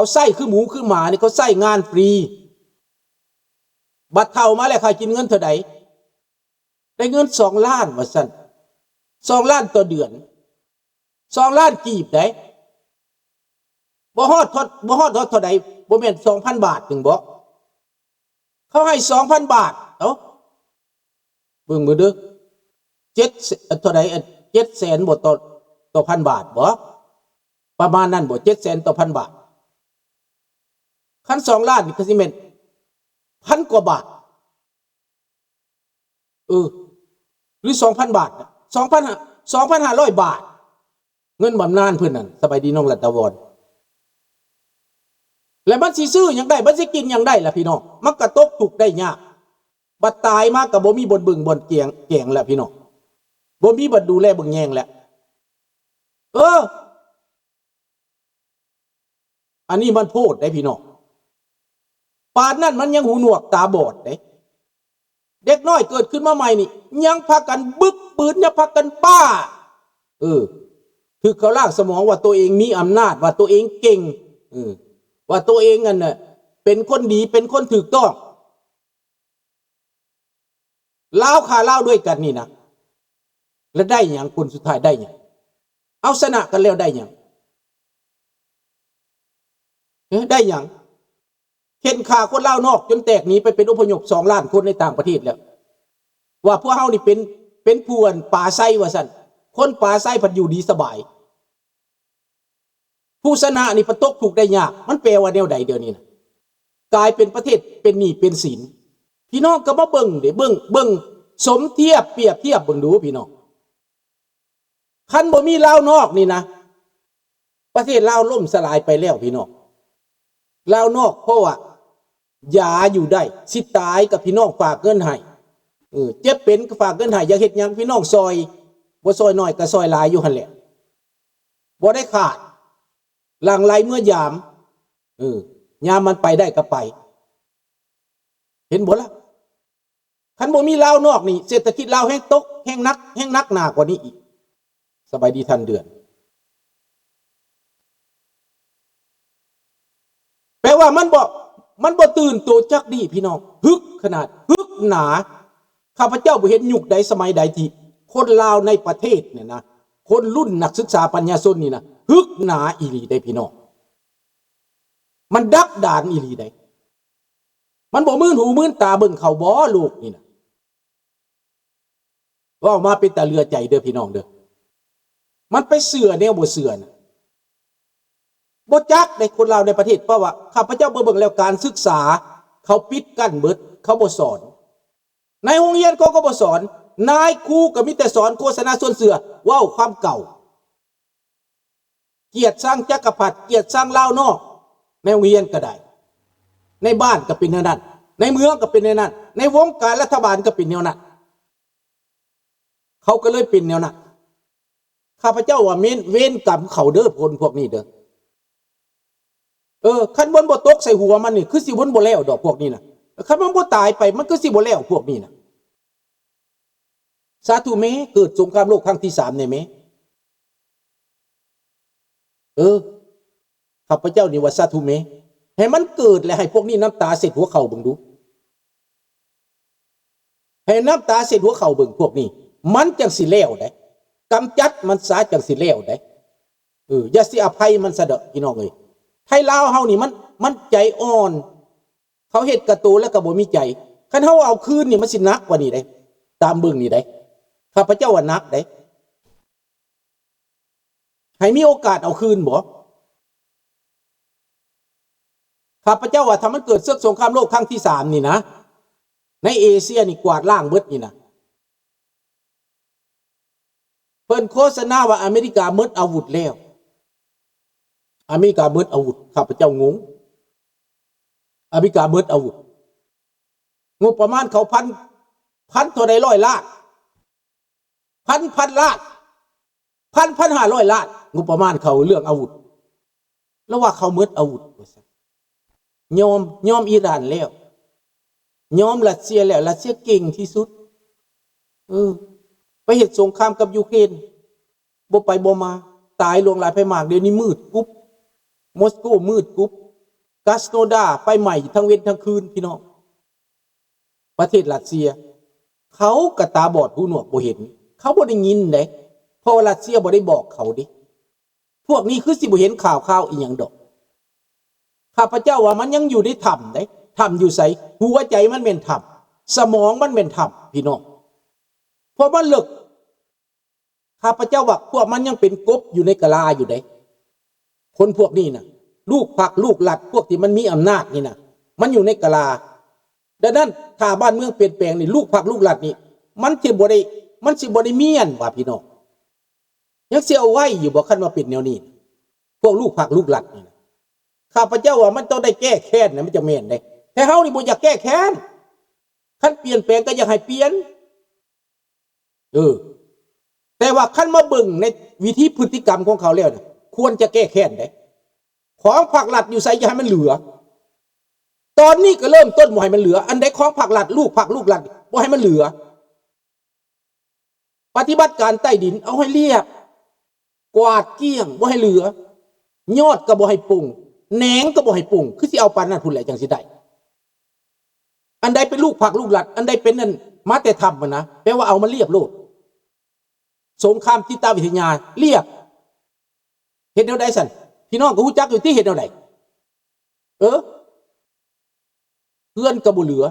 າໃຊ້ຄືໝູຄືໝານີ້ ເຂົາໃຊ້ງານຟຣີ. ບັດເຖົ້າມາແລ້ວ ຂ້າກິນເງິນເທົ່າໃດ? ໄດ້ເງິນສອງລ້ານ ວ່າຊັ້ນ. ສອງລ້ານຕໍ່ເດືອນ. ສອງລ້ານກີບໃດ໋. ບໍ່ຮອດເທົ່າ ບໍ່ຮອດເທົ່າໃດ? ບໍ່ແມ່ນສອງພັນບາດໜຶ່ງບໍ? ເຂົາໃຫ້ສອງພັນບາດ. ເອົ້າ ເບິ່ງເບິ່ງເດີ້ ເຈັດ ເທົ່າໃດ ເຈັດແສນບໍ ຕໍ່ ຕໍ່ພັນບາດບໍ? ປະມານນັ້ນບໍ? ເຈັດແສນຕໍ່ພັນບາດ. ຄັນສອງລ້ານນີ້ ກໍຊິແມ່ນພັນກວ່າບາດ. ເອີ ຫຼືສອງພັນບາດນະ ສອງພັນ ສອງພັນຫ້າຮ້ອຍບາດ ເງິນບຳນານເພິ່ນນັ້ນ. ສະບາຍດີນ້ອງລັດຕະວອນ. ແລ້ວມັນຊິຊື້ຫຍັງໄດ້? ມັນຊິກິນຫຍັງໄດ້ລະພີ່ນ້ອງ? ມັນກະຕົກທຸກໄດ້ຍາກ. ບັດຕາຍມາກະບໍ່ມີບ່ອນເບິ່ງບ່ອນແກງ ແກງແລ້ວພີ່ນ້ອງ. ບໍ່ມີບ່ອນດູແລເບິ່ງແຍງແລ້ວ. ເອີ ອັນນີ້ມັນໂພດເດ້ພີ່ນ້ອງ. ປານນັ້ນມັນຍັງຫູໜວກຕາບອດເດ້. ເດັກນ້ອຍເກີດຂຶ້ນມາໃໝ່ນີ້ ຍັງພາກັນບຶກບືນ ຍັງພາກັນບ້າ. ເອີ ຖືກເຂົາລ້າງສະໝອງວ່າໂຕເອງມີອຳນາດ ວ່າໂຕເອງເກັ່ງ ເອີ ວ່າໂຕເອງນັ້ນນະ ເປັນຄົນດີ ເປັນຄົນຖືກຕ້ອງ. ລາວຂ້າລາວດ້ວຍກັນນີ້ນະ ແລ້ວໄດ້ຫຍັງ? ຜົນສຸດທ້າຍໄດ້ຫຍັງ? ເອົາຊະນະກັນແລ້ວໄດ້ຫຍັງ? ເອີ ໄດ້ຫຍັງ? ເຂັ່ນຂ້າຄົນລາວນອກຈົນແຕກໜີໄປເປັນອົບພະຍົບສອງລ້ານຄົນໃນຕ່າງປະເທດແລ້ວ ວ່າພວກເຮົານີ້ເປັນ ເປັນຜູ້ອັນປາໄຊວ່າຊັ້ນ. ຄົນປາໄຊພັດຢູ່ດີສະບາຍ. ຜູ້ຊະນະນີ້ປະຕົກທຸກໄດ້ຍາກ ມັນແປວ່າແນວໃດດຽວນີ້ນະ? ກາຍເປັນປະເທດເປັນໜີ້ເປັນສິນ. ພີ່ນ້ອງກໍມາເບິ່ງເດ້ ເບິ່ງ ເບິ່ງ ສົມທຽບປຽບທຽບເບິ່ງດູພີ່ນ້ອງ. ຄັນບໍ່ມີລາວນອກນີ້ນະ ປະເທດລາວລົ້ມສະຫຼາຍໄປແລ້ວພີ່ນ້ອງ. ລາວນອກເພາະວ່າຢາຢູ່ໄດ້ ຊິຕາຍກໍພີ່ນ້ອງຝາກເງິນໃຫ້ ເອີ ເຈັບເປັນກໍຝາກເງິນໃຫ້. ຢາກເຮັດຫຍັງພີ່ນ້ອງຊ່ອຍ ບໍ່ຊ່ອຍໜ້ອຍກໍຊ່ອຍຫຼາຍຢູ່ຫັ້ນແຫຼະ. ບໍ່ໄດ້ຂາດ ຫຼັ່ງໄຫຼເມືອຢາມ ເອີ ຍາມມັນໄປໄດ້ກໍໄປ. ເຫັນບໍ່ລະ? ຄັນບໍ່ມີລາວນອກນີ້ ເສດຖະກິດລາວແຮງຕົກ ແຮງໜັກ ແຮງໜັກໜ້າກວ່ານີ້ອີກ. ສະບາຍດີທ່ານເດືອນ. ແປວ່າມັນບໍ່ ມັນບໍ່ຕື່ນໂຕຈັກດີ້ພີ່ນ້ອງ. ຫຶກຂະໜາດ ຫຶກໜາ. ຂ້າພະເຈົ້າບໍ່ເຫັນຍຸກໃດສະໄໝໃດທີ່ຄົນລາວໃນປະເທດນີ້ນະ ຄົນລຸ້ນນັກສຶກສາປັນຍາຊົນນີ້ນະ ຫຶກໜາອີ່ຫຼີເດ້ພີ່ນ້ອງ. ມັນດັກດານອີ່ຫຼີເດ້. ມັນບໍ່ມື່ນຫູມື່ນຕາເບິ່ງເຂົາບໍ່ໂລກນີ້ນະ? ເວົ້າມາເປັນຕາເຫຼືອໃຈເດີພີ່ນ້ອງເດີ. ມັນໄປເຊື່ອແນວບໍ່ເຊື່ອນະ. ບໍ່ຈັກເດ້ຄົນລາວໃນປະເທດ ເພາະວ່າຂ້າພະເຈົ້າມາເບິ່ງແລ້ວ ການສຶກສາເຂົາປິດກັ້ນເບິດ ເຂົາບໍ່ສອນ. ໃນໂຮງຮຽນເຂົາກໍບໍ່ສອນ. ນາຍຄູກໍມີແຕ່ສອນໂຄສະນາຊວນເຊື່ອ ເວົ້າຄວາມເກົ່າ. ກຽດຊັງຈັກກະພັດ ກຽດຊັງລາວນອກ ໃນໂຮງຮຽນກໍໄດ້ ໃນບ້ານກໍເປັນແນວນັ້ນ ໃນເມືອງກໍເປັນແນວນັ້ນ ໃນວົງການລັດຖະບານກໍເປັນແນວນັ້ນ ເຂົາກໍເລີຍເປັນແນວນັ້ນ. ຂ້າພະເຈົ້າວ່າເມນ ເວນກຳເຂົາເດີ ຄົນພວກນີ້ເດີ. ເອີ ຄັນມັນບໍ່ຕົກໃສ່ຫົວມັນນີ້ ຄືຊິມັນບໍ່ແລ້ວດອກພວກນີ້ນະ. ຄັນມັນບໍ່ຕາຍໄປ ມັນຄືຊິບໍ່ແລ້ວພວກນີ້ນະ. ສາທຸແມ້ ເກີດສົງຄາມໂລກຄັ້ງທີສາມແດ່ແມ້. ເອີ ຂ້າພະເຈົ້ານີ້ວ່າສາທຸແມ້ ໃຫ້ມັນເກີດ ແລະ ໃຫ້ພວກນີ້ນ້ຳຕາເຊັດຫົວເຂົ່າເບິ່ງດູ. ໃຫ້ນ້ຳຕາເຊັດຫົວເຂົ່າເບິ່ງພວກນີ້ ມັນຈັ່ງຊິແລ້ວໄດ໋. ກຳຈັດມັນຊະ ຈັ່ງຊິແລ້ວໄດ໋. ເອີ ຢ່າຊິອະໄພມັນຊະເດາະ ພີ່ນ້ອງເອີຍ. ໄທລາວເຮົານີ້ມັນ ມັນໃຈອ່ອນ. ເຂົາເຮັດກະໂຕແລ້ວກໍບໍ່ມີໃຈ. ຄັນເຮົາເອົາຄືນນີ້ ມັນຊິໜັກກວ່ານີ້ເດ້. ຕາມເບິ່ງນີ້ເດ້. ຂ້າພະເຈົ້າວ່າໜັກເດ້. ໃຫ້ມີໂອກາດເອົາຄືນບໍ? ຂ້າພະເຈົ້າວ່າ ຖ້າມັນເກີດເສິກສົງຄາມໂລກຄັ້ງທີສາມນີ້ນະ, ໃນເອເຊຍນີ້ກວາດລ້າງເບິດນີ້ນະ. ເພິ່ນໂຄສະນາວ່າອາເມລິກາໝົດອາວຸດແລ້ວ. ອາເມລິກາໝົດອາວຸດ. ຂ້າພະເຈົ້າງົງ. ອາເມລິກາໝົດອາວຸດ. ງົບປະມານເຂົາພັນ ພັນເທົ່າໃດຮ້ອຍລ້ານ. ພັນ ພັນລ້ານ ພັນ ພັນຫ້າຮ້ອຍລ້ານ ງົບປະມານເຂົາເລື່ອງອາວຸດ. ລາວວ່າເຂົາໝົດອາວຸດວ່າຊັ້ນ. ຍອມ ຍອມອີຣານແລ້ວ. ຍອມຣັດເຊຍແລ້ວ. ຣັດເຊຍເກັ່ງທີ່ສຸດ. ເອີ ໄປເຮັດສົງຄາມກັບຢູເຄຣນ. ບໍ່ໄປບໍ່ມາ. ຕາຍຫຼວງຫຼາຍໄປມາກ. ດຽວນີ້ມືດກຸບ. ມົສໂກມືດກຸບ. ກາສໂນດາໄຟໄໝ້ທັງເວັນທັງຄືນ ພີ່ນ້ອງ. ປະເທດຣັດເຊຍ ເຂົາກະຕາບອດຫູໜວກບໍ່ເຫັນ ເຂົາບໍ່ໄດ້ຍິນເດ້ ເພາະວ່າຣັດເຊຍບໍ່ໄດ້ບອກເຂົາເດ້. ພວກນີ້ຄືຊິບໍ່ເຫັນຂ່າວຄາວອີ່ຫຍັງດອກ. ຂ້າພະເຈົ້າວ່າມັນຍັງຢູ່ໃນຖ້ຳເດ້. ຖ້ຳຢູ່ໃສ? ຫົວໃຈມັນແມ່ນຖ້ຳ, ສະໝອງມັນແມ່ນຖ້ຳ ພີ່ນ້ອງ, ເພາະມັນເລິກ. ຂ້າພະເຈົ້າວ່າພວກມັນຍັງເປັນກົບຢູ່ໃນກະລາຢູ່ເດ້. ຄົນພວກນີ້ນະ ລູກພັກລູກລັດ ພວກທີ່ມັນມີອຳນາດນີ້ນະ ມັນຢູ່ໃນກະລາ. ດັ່ງນັ້ນ ຖ້າບ້ານເມືອງປ່ຽນແປງນີ້ ລູກພັກລູກລັດນີ້ ມັນຊິບໍ່ໄດ້ ມັນຊິບໍ່ໄດ້ມີອັນວ່າ ພີ່ນ້ອງ. ຍັງຊິເອົາໄວ້ຢູ່ບໍ່ ຄັນວ່າເປັນແນວນີ້? ພວກລູກພັກລູກລັດນີ້ນະ ຂ້າພະເຈົ້າວ່າມັນຕ້ອງໄດ້ແກ້ແຄ້ນນະ ມັນຈະແມ່ນເດ້. ແຕ່ເຮົານີ້ບໍ່ຢາກແກ້ແຄ້ນ, ຄັນປ່ຽນແປງກໍຢາກໃຫ້ປ່ຽນ. ເອີ ແຕ່ວ່າຄັນມາເບິ່ງໃນວິທີພຶດຕິກຳຂອງເຂົາແລ້ວນະ ຄວນຈະແກ້ແຄ້ນເດ້. ຂອງພັກລັດຢູ່ໃສ ຢ່າໃຫ້ມັນເຫຼືອ. ຕອນນີ້ກໍເລີ່ມຕົ້ນບໍ່ໃຫ້ມັນເຫຼືອ. ອັນໃດຂອງພັກລັດ ລູກພັກລູກລັດ ບໍ່ໃຫ້ມັນເຫຼືອ. ປະຕິບັດການໃຕ້ດິນເອົາໃຫ້ລຽບ, ກວາດກ້ຽງ ບໍ່ໃຫ້ເຫຼືອ, ຍອດກໍບໍ່ໃຫ້ປົງ, ແໜງກໍບໍ່ໃຫ້ປົງ. ຄືຊິເອົາປານນັ້ນພຸ້ນແຫຼະ ຈັ່ງຊິໄດ້. ອັນໃດເປັນລູກພັກລູກລັດ, ອັນໃດເປັນນັ້ນມາແຕ່ຖ້ຳຫັ້ນນະ ແປວ່າເອົາມາລຽບໂລດ. ສົງຄາມຈິດຕະວິທະຍາ ລຽບ. ເຮັດແນວໃດຊັ້ນ? ພີ່ນ້ອງກໍຮູ້ຈັກຢູ່ຕິ ເຮັດແນວໃດ? ເອີ ເຮືອນກໍບໍ່ເຫຼືອ,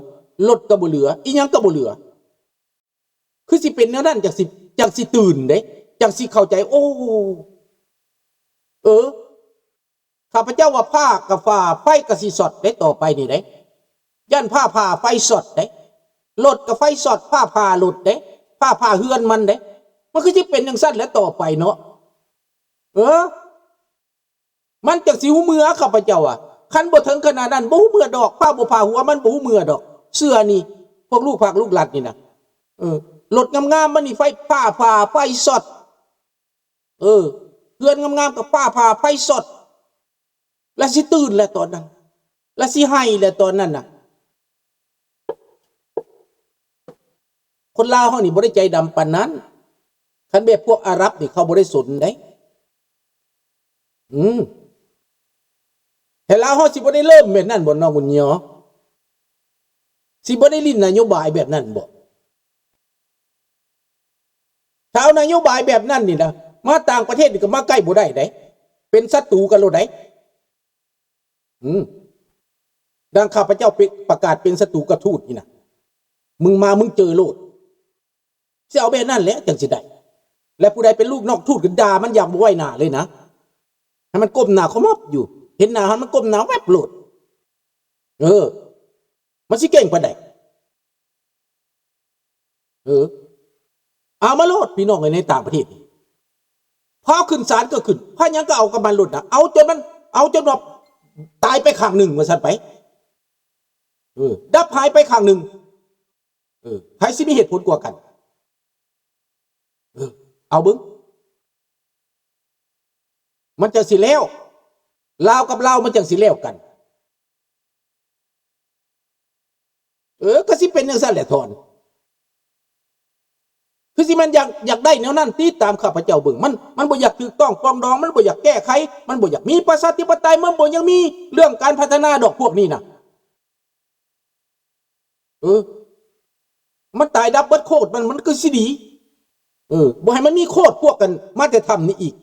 ລົດກໍບໍ່ເຫຼືອ, ອີ່ຫຍັງກໍບໍ່ເຫຼືອ. ຄືຊິເປັນແນວນັ້ນ ຈັ່ງຊິ ຈັ່ງຊິຕື່ນເດ້ ຈັ່ງຊິເຂົ້າໃຈ. ໂອ້ ເອີ ຂ້າພະເຈົ້າວ່າຟ້າກໍຟ້າ ໄຟກໍຊິຊັອດເດ້ຕໍ່ໄປນີ້ເດ້. ຢ້ານຟ້າຜ່າໄຟຊັອດເດ້. ລົດກໍໄຟຊັອດ ຟ້າຜ່າລົດເດ້ ຟ້າຜ່າເຮືອນມັນເດ້. ມັນຄືຊິເປັນຈັ່ງຊັ້ນແຫຼະຕໍ່ໄປເນາະ. ເອີ ມັນຈັ່ງຊິຮູ້ເມືອ ຂ້າພະເຈົ້າວ່າ. ຄັນບໍ່ເຖິງຂະໜາດນັ້ນ ບໍ່ຮູ້ເມືອດອກ. ຟ້າບໍ່ຜ່າຫົວມັນ ບໍ່ຮູ້ເມືອດອກ. ເຊື່ອນີ້ ພວກລູກພັກລູກລັດນີ້ນະ. ເອີ ລົດງາມໆມັນນີ້ ໄຟຟ້າຜ່າ ໄຟຊັອດ. ເອີ ເຮືອນງາມໆກໍຟ້າຜ່າ ໄຟຊັອດ. ລະຊິຕື່ນແຫຼະຕອນນັ້ນ ລະຊິໄຫ້ແຫຼະຕອນນັ້ນນະ. ຄົນລາວເຮົານີ້ບໍ່ໄດ້ໃຈດຳປານນັ້ນ. ຄັນແບບພວກອາຣັບນີ້ ເຂົາບໍ່ໄດ້ສົນເດ້. ອືມ ແຕ່ລາວເຮົາຊິບໍ່ໄດ້ເລີ່ມແບບນັ້ນບໍ່ ນ້ອງບຸນຍໍ? ຊິບໍ່ໄດ້ຫຼິ້ນນະໂຍບາຍແບບນັ້ນບໍ່? ຖ້າເອົານະໂຍບາຍແບບນັ້ນນີ້ນະ ມາຕ່າງປະເທດນີ້ກໍມາໃກ້ບໍ່ໄດ້ເດ້. ເປັນສັດຕູກັນໂລດເດ້. ອືມ ດັ່ງຂ້າພະເຈົ້າເປັນ ປະກາດເປັນສັດຕູກັບທູດນີ້ນະ ມຶງມາ ມຶງເຈີໂລດ. ຊິເອົາແບບນັ້ນແຫຼະ ຈັ່ງຊິໄດ້. ແລະ ຜູ້ໃດເປັນລູກນ້ອງທູດກໍດ່າມັນຢ່າງບໍ່ໄຫວໜ້າເລີຍນະ. ໃຫ້ມັນກົ້ມໜ້າຂະໝອບຢູ່. ເຫັນໜ້າຫັ້ນມັນກົ້ມໜ້າແວັບໂລດ. ເອີ ມັນຊິເກັ່ງປານໃດ? ເອີ ເອົາມາໂລດ ພີ່ນ້ອງເອີຍ ໃນຕ່າງປະເທດນີ້ ພາຂຶ້ນສານກໍຂຶ້ນ ພາຫຍັງກໍເອົາກັບມັນໂລດນະ. ເອົາຈົນມັນ ເອົາຈົນວ່າຕາຍໄປຂ້າງໜຶ່ງວ່າຊັ້ນໄປ. ເອີ ດັບຫາຍໄປຂ້າງໜຶ່ງ. ເອີ ໃຜຊິມີເຫດຜົນກວ່າກັນ? ເອີ ເອົາເບິ່ງ ມັນຈັ່ງຊິແລ້ວ. ລາວກັບລາວມັນຈັ່ງຊິແລ້ວກັນ. ເອີ ກໍຊິເປັນຈັ່ງຊັ້ນແຫຼະທ່ອນ. ຄືຊິແມ່ນຢາກ ຢາກໄດ້ແນວນັ້ນຕິ ຕາມຂ້າພະເຈົ້າເບິ່ງ. ມັນ ມັນບໍ່ຢາກຖືກຕ້ອງປອງດອງ, ມັນບໍ່ຢາກແກ້ໄຂ, ມັນບໍ່ຢາກມີປະຊາທິປະໄຕ, ມັນບໍ່ຢາກມີເລື່ອງການພັດທະນາດອກ ພວກນີ້ນະ. ເອີ ມັນຕາຍດັບເບິດໂຄດມັນ ມັນຄືຊິດີ. ເອີ ບໍ່ໃຫ້ມັນມີໂຄດພວກກັນມາແຕ່ຖ້ຳນີ້ອີກ.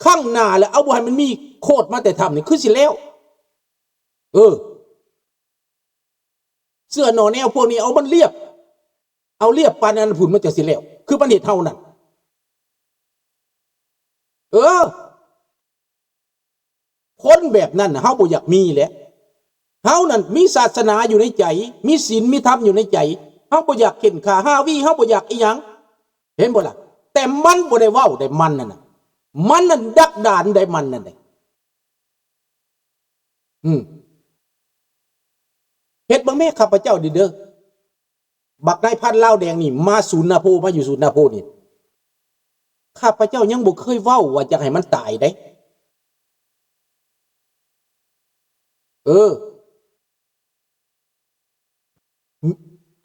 ຄັ້ງໜ້າແລ້ວ ເອົາ ບໍ່ໃຫ້ມັນມີໂຄດມາແຕ່ຖ້ຳນີ້ ຄືຊິແລ້ວ. ເອີ ເສື້ອໜໍ່ແນວພວກນີ້ ເອົາມັນລຽບ ເອົາລຽບປານອັນນັ້ນພຸ້ນ ມັນຈັ່ງຊິແລ້ວ ຄືມັນເຮັດເຮົານັ້ນ. ເອີ ຄົນແບບນັ້ນນະ ເຮົາບໍ່ຢາກມີແຫຼະ. ເຮົານັ້ນມີສາສະໜາຢູ່ໃນໃຈ, ມີສິນມີທຳຢູ່ໃນໃຈ, ເຮົາບໍ່ຢາກເຂັ່ນຂ້າຮາວີ, ເຮົາບໍ່ຢາກອີ່ຫຍັງ. ເຫັນບໍ່ລະ? ແຕ່ມັນບໍ່ໄດ້ເວົ້າໃດ໋ ມັນນັ້ນນະ, ມັນນັ້ນດັກດານໃດ໋ ມັນນັ້ນໃດ໋. ອືມ ເຮັດເບິ່ງແມ້ ຂ້າພະເຈົ້ານີ້ເດີ. ບັກນາຍພັນລາວແດງນີ້ ມາສູນນາໂພ, ມາຢູ່ສູນນາໂພນີ້ ຂ້າພະເຈົ້າຍັງບໍ່ເຄີຍເວົ້າວ່າຢາກໃຫ້ມັນຕາຍເດ້. ເອີ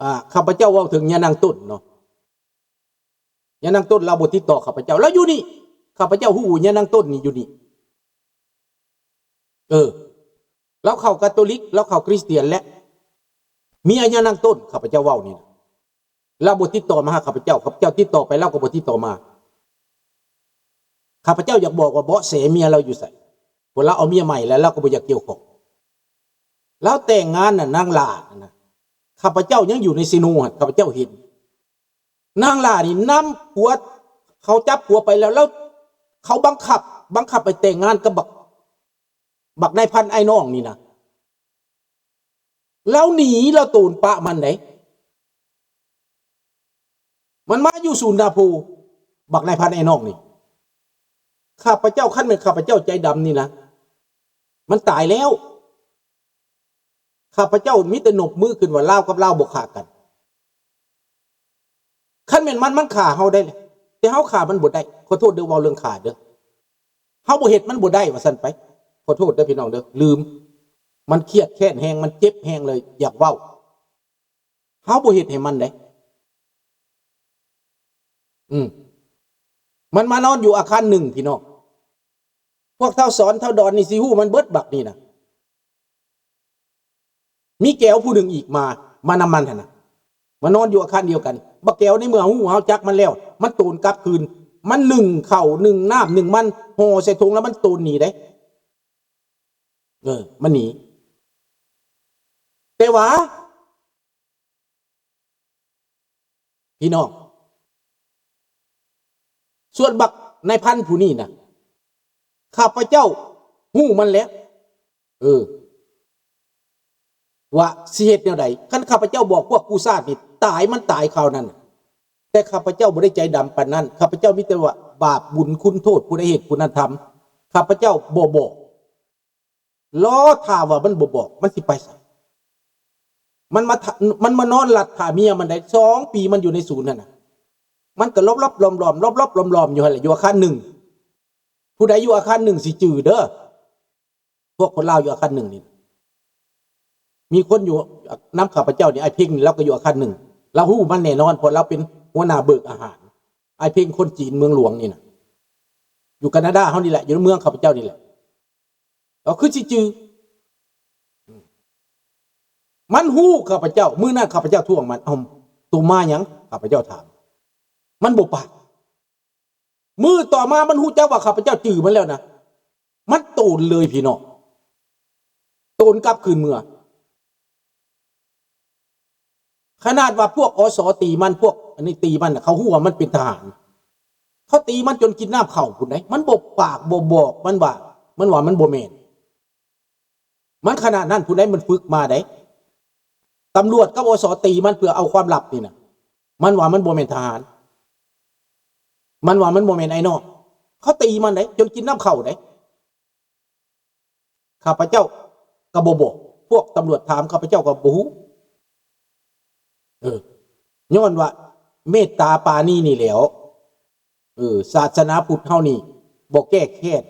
ອາ ຂ້າພະເຈົ້າເວົ້າເຖິງຍານາງຕົ້ນເນາະ. ຍານາງຕົ້ນລາວບໍ່ຕິດຕໍ່ຂ້າພະເຈົ້າ, ລາວຢູ່ນີ້. ຂ້າພະເຈົ້າຮູ້ຍານາງຕົ້ນນີ້ຢູ່ນີ້. ເອີ ລາວເຂົ້າກາໂຕລິກ ລາວເຂົ້າຄຣິສຕຽນແລ້ວ. ເມຍຍານາງຕົ້ນ ຂ້າພະເຈົ້າເວົ້ານີ້ນະ ລາວບໍ່ຕິດຕໍ່ມາຫາຂ້າພະເຈົ້າ, ຂ້າພະເຈົ້າຕິດຕໍ່ໄປ ລາວກໍບໍ່ຕິດຕໍ່ມາ. ຂ້າພະເຈົ້າຢາກບອກວ່າເບາະແສເມຍລາວຢູ່ໃສ? ເພາະລາວເອົາເມຍໃໝ່ແລ້ວ ລາວກໍບໍ່ຢາກກ່ຽວຂ້ອງ. ລາວແຕ່ງງານນະ ນາງຫຼ້ານະ ຂ້າພະເຈົ້າຍັງຢູ່ໃນເຊໂນຫັ້ນ ຂ້າພະເຈົ້າເຫັນ. ນາງຫຼ້ານີ້ນຳຜົວ ເຂົາຈັບຜົວໄປແລ້ວ ແລ້ວເຂົາບັງຄັບ ບັງຄັບໃຫ້ແຕ່ງງານກັບບັກ ບັກນາຍພັນອ້າຍນ້ອງນີ້ນະ. ລາວໜີ ລາວໂຕນປະມັນເດ້. ມັນມາຢູ່ສູນນາໂພ ບັກນາຍພັນອ້າຍນ້ອງນີ້. ຂ້າພະເຈົ້າ ຄັນແມ່ນຂ້າພະເຈົ້າໃຈດຳນີ້ນະ ມັນຕາຍແລ້ວ. ຂ້າພະເຈົ້າມີແຕ່ນົບມືຂຶ້ນວ່າ ລາວກັບລາວບໍ່ຂ້າກັນ. ຄັນແມ່ນມັນ ມັນຂ້າເຮົາໄດ້ແຫຼະ ແຕ່ເຮົາຂ້າມັນບໍ່ໄດ້. ຂໍໂທດເດີ ເວົ້າເລື່ອງຂ້າເດີ. ເຮົາບໍ່ເຮັດມັນບໍ່ໄດ້ວ່າຊັ້ນໄປ. ຂໍໂທດເດີພີ່ນ້ອງເດີ ລືມ. ມັນຄຽດແຄ້ນແຮງ ມັນເຈັບແຮງເລີຍ ຢາກເວົ້າ. ເຮົາບໍ່ເຮັດໃຫ້ມັນເດ້. ອືມ ມັນມານອນຢູ່ອາຄານໜຶ່ງ ພີ່ນ້ອງ. ພວກທ້າວສອນ ທ້າວດອນນີ້ຊິຮູ້ມັນເບິດ ບັກນີ້ນະ. ມີແກວຜູ້ໜຶ່ງອີກມາ ມານຳມັນຫັ້ນນະ ມານອນຢູ່ອາຄານດຽວກັນ. ບັກແກວໃນເມື່ອຮູ້ເຮົາຈັກມັນແລ້ວ ມັນໂຕນກັບຄືນ. ມັນໜຶ້ງເຂົ້າ ໜຶ້ງນ້ຳ ໜຶ້ງມັນ ຫໍ່ໃສ່ຖົງ ແລ້ວມັນໂຕນໜີເດ້. ເອີ ມັນໜີ. ແຕ່ວ່າ ພີ່ນ້ອງ ສ່ວນບັກນາຍພັນຜູ້ນີ້ນະ ຂ້າພະເຈົ້າຮູ້ມັນແລ້ວ ເອີ ວ່າຊິເຮັດແນວໃດ. ຄັນຂ້າພະເຈົ້າບອກພວກກູ້ຊາດນີ້ຕາຍ ມັນຕາຍຄາວນັ້ນ. ແຕ່ຂ້າພະເຈົ້າບໍ່ໄດ້ໃຈດຳປານນັ້ນ. ຂ້າພະເຈົ້າມີແຕ່ວ່າບາບບຸນຄຸນໂທດ ຜູ້ໃດເຮັດຜູ້ນັ້ນທຳ. ຂ້າພະເຈົ້າບໍ່ບອກ. ລໍຖ້າວ່າມັນບໍ່ບອກ ມັນຊິໄປໃສ? ມັນມາ ມັນມານອນລັດຖ້າເມຍມັນໄດ້ສອງປີ ມັນຢູ່ໃນສູນຫັ້ນນະ. ມັນກໍລັບໆລ້ອມໆ ລັບໆລ້ອມໆຢູ່ຫັ້ນແຫຼະ ຢູ່ອາຄານໜຶ່ງ. ຜູ້ໃດຢູ່ອາຄານໜຶ່ງຊິຈື່ເດີ ພວກຄົນລາວຢູ່ອາຄານໜຶ່ງນີ້. ມີຄົນຢູ່ນຳຂ້າພະເຈົ້ານີ້ ອ້າຍເພັງນີ້ ລາວກໍຢູ່ອາຄານໜຶ່ງ. ລາວຮູ້ມັນແນ່ນອນ ເພາະລາວເປັນຫົວໜ້າເບີກອາຫານ. ອ້າຍເພັງຄົນຈີນເມືອງຫຼວງນີ້ນະ ຢູ່ການາດາເຮົານີ້ແຫຼະ ຢູ່ໃນເມືອງຂ້າພະເຈົ້ານີ້ແຫຼະ. ເອົາ ຄືຊິຈື່ ອືມ ມັນຮູ້ຂ້າພະເຈົ້າ. ມື້ນັ້ນຂ້າພະເຈົ້າທ້ວງມັນ ເອົ້າ ໂຕມາຫຍັງ? ຂ້າພະເຈົ້າຖາມ. ມັນບໍ່ປາກ. ມື້ຕໍ່ມາມັນຮູ້ຈັກວ່າຂ້າພະເຈົ້າຈື່ມັນແລ້ວນະ ມັນໂຕນເລີຍພີ່ນ້ອງ ໂຕນກັບຄືນເມືອ. ຂະໜາດວ່າພວກ ອສ ຕີມັນ ພວກອັນນີ້ຕີມັນນະ ເຂົາຮູ້ວ່າມັນເປັນທະຫານ ເຂົາຕີມັນຈົນກິນນ້ຳເຂົ້າພຸ້ນໃດ໋. ມັນບໍ່ປາກບໍ່ບອກ ມັນວ່າ ມັນວ່າມັນບໍ່ແມ່ນ. ມັນຂະໜາດນັ້ນພຸ້ນໃດ໋ ມັນຝຶກມາໃດ໋. ຕຳຫຼວດກັບ ອສ ຕີມັນເພື່ອເອົາຄວາມລັບນີ້ນະ. ມັນວ່າມັນບໍ່ແມ່ນທະຫານ ມັນວ່າມັນບໍ່ແມ່ນອ້າຍນ້ອງ. ເຂົາຕີມັນໃດ໋ ຈົນກິນນ້ຳເຂົ້າໃດ໋. ຂ້າພະເຈົ້າກໍບໍ່ບອກ ພວກຕຳຫຼວດຖາມ ຂ້າພະເຈົ້າກໍບໍ່ຮູ້. ເອີ ຍ້ອນວ່າເມດຕາປານີນີ້ແຫຼ້ວ. ເອີ ສາສະໜາພຸດເຮົານີ້ບໍ່ແກ້ແຄ້ນ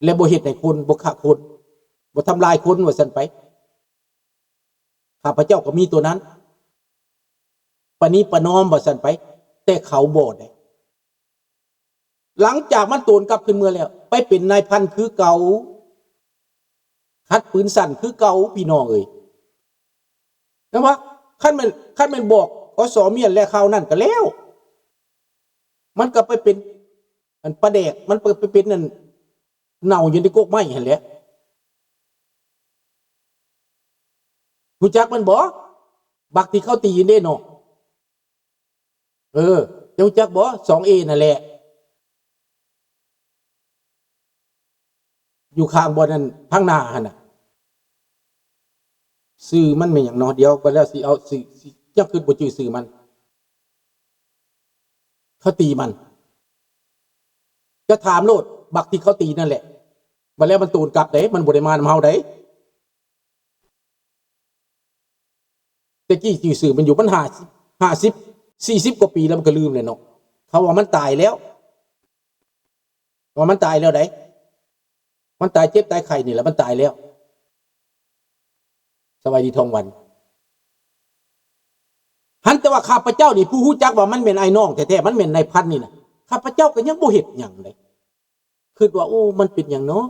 ແລະ ບໍ່ເຮັດໃຫ້ຄົນ ບໍ່ຂ້າຄົນ ບໍ່ທຳລາຍຄົນ ວ່າຊັ້ນໄປ. ຂ້າພະເຈົ້າກໍມີຕົວນັ້ນ ປະນີປະນອມ ວ່າຊັ້ນໄປ. ແຕ່ເຂົາບໍ່ໄດ້. ຫຼັງຈາກມັນໂຕນກັບຄືນເມືອແລ້ວ ໄປເປັນນາຍພັນຄືເກົ່າ ຂັດປືນສັ້ນຄືເກົ່າ ພີ່ນ້ອງເອີຍ. ແຕ່ວ່າຄັນແມ່ນ ຄັນແມ່ນບອກ ອສ ມ້ຽນແລ້ວ ຄາວນັ້ນກໍແລ້ວ ມັນກໍໄປເປັນອັນປາແດກ ມັນໄປ ໄປເປັນອັນເນົ່າຢູ່ໃນກົກໄມ້ຫັ້ນແຫຼະ. ຮູ້ຈັກມັນບໍ່? ບັກທີ່ເຂົາຕີເດ້ເນາະ. ເອີ ເຈົ້າຮູ້ຈັກບໍ່? ສອງເອ ນັ້ນແຫຼະ ຢູ່ຂ້າງບ່ອນນັ້ນ ທາງໜ້າຫັ້ນນະ. ຊື່ມັນແມ່ນຫຍັງເນາະ? ດຽວກໍແລ້ວຊິເອົາ ຊິ ຊິ ຍັງຄິດບໍ່ຈື່ຊື່ມັນ. ເຂົາຕີມັນ ຈະຖາມໂລດ ບັກທີ່ເຂົາຕີນັ້ນແຫຼະ. ບັດແລ້ວມັນໂຕນກັບເດ້ ມັນບໍ່ໄດ້ມານຳເຮົາເດ້. ແຕ່ກີ້ຈື່ຊື່ມັນຢູ່ ມັນຫ້າສິບ ຫ້າສິບ ສີ່ສິບກວ່າປີແລ້ວ ມັນກໍລືມແລ້ວເນາະ. ເຂົາວ່າມັນຕາຍແລ້ວ ວ່າມັນຕາຍແລ້ວໃດ໋ ມັນຕາຍເຈັບຕາຍໄຂ້ນີ້ແຫຼະ ມັນຕາຍແລ້ວ. ສະບາຍດີ ທອງວັນ. ຫັ້ນແຕ່ວ່າຂ້າພະເຈົ້ານີ້ ຜູ້ຮູ້ຈັກວ່າມັນແມ່ນອ້າຍນ້ອງແທ້ໆ ມັນແມ່ນນາຍພັນນີ້ນະ ຂ້າພະເຈົ້າກໍຍັງບໍ່ເຮັດຫຍັງເດ້. ຄິດວ່າ ໂອ້ ມັນເປັນຫຍັງເນາະ